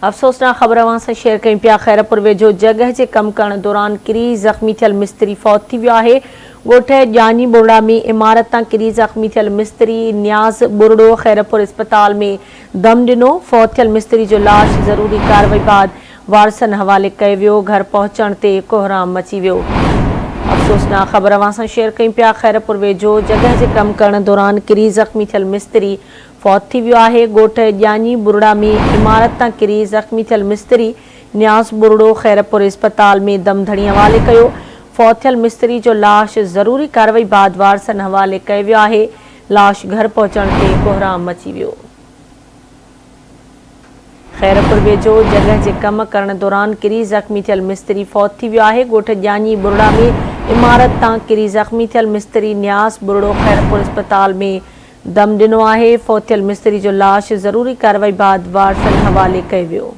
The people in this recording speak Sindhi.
افسوسناڪ خبر اوهان سان شيئر ڪيون پيا خيرپور ويجهو جڳهه جي ڪم ڪرڻ دوران ڪري زخمي ٿيل مستري فوت ٿي ويو آهي ڳوٺ ڄاڃي ٻرڙا ۾ عمارت تان ڪري زخمي ٿيل مستري نياز ٻرڙو خيرپور اسپتال ۾ دم ڏنو فوت ٿيل مستري جو لاش ضروري ڪارروائي بعد وارثن حوالي ڪيو ويو گهر پهچڻ تي ڪهرام مچي ويو افسوسناڪ خبر اوهان سان شيئر ڪيون پيا خيرپور ويجهو جڳهه جي ڪم ڪرڻ دوران ڪري زخمي ٿيل مستري فوت ٿي ويو آهي، ڳوٺ ڄاڃي ٻرڙا ۾ عمارت تان ڪري زخمي ٿيل مستري نياز ٻرڙو خيرپور اسپتال ۾ دم ڌڻي حوالي ڪيو، فوت ٿيل مستري جو لاش ضروري ڪارروائي بعد وارثن حوالي ڪيو ويو آهي، لاش گهر پهچڻ تي ڪهرام مچي ويو. خيرپور ويجهو جڳهه جي ڪم ڪرڻ دوران ڪري زخمي ٿيل مستري فوت ٿي ويو آهي، ڳوٺ ڄاڃي ٻرڙا ۾ عمارت تان ڪري زخمي ٿيل مستري نياز ٻرڙو خيرپور اسپتال ۾ دم ڏنو آهي، فوت ٿيل مستري جو لاش ضروري ڪارروائي بعد وارثن حوالي ڪيو ويو.